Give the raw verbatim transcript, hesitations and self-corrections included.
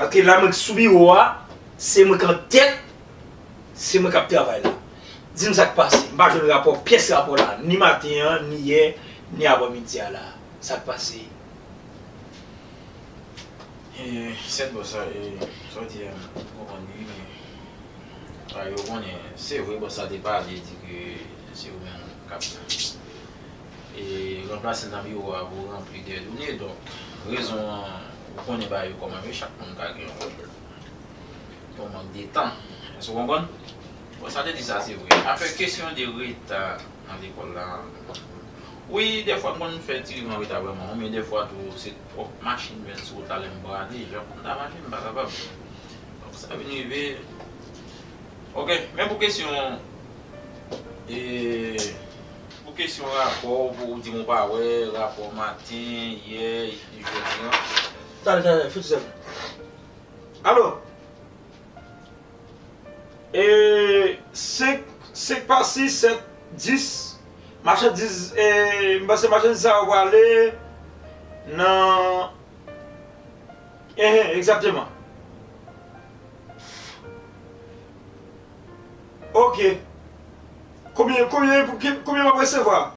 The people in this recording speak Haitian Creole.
Paske la mwen sou biwo a, se mwen k an tèt, se mwen k ap travay la. Di m sa k pase. M pa jwenn rapò, pyès rapò la, ni maten an, ni yè, ni aprèmidi a la. Sa k pase? E, sèt bòs sa, e, sa w di a, m konprann li, men, a, yo konnen, se vre, bòs sa te pale, di ke se ou menm k ap e, ranplase l nan biwo a pou ranpli de done. Donk, rezon an, ou konnen bagay yo kòman yo ye, chak moun ka gen yon, yon mank de tan. Èske w konprann? Bon, sa te di sa, se vre. Afè kesyon de reta nan lekòl la, wi, dèfwa m konn fè ti rive an reta vrèman, men dèfwa tou, se twòp machin menm sou wout la, lè m brade, jan pou m ta mache, m pa kapab. Donk, sa vin rive. Ok, men pou kesyon, e, pou kesyon rapò, pou ou di m ou pa wè, rapò maten, yè, epi jodi an. Tande, tande, fouti sèl. Alo? E, senk, senk pa sis, sèt, dis. Machandiz, e, m panse machandiz sa yo prale nan, enhen, egzakteman. Ok. Konbyen, konbyen, konbyen m ap resevwa?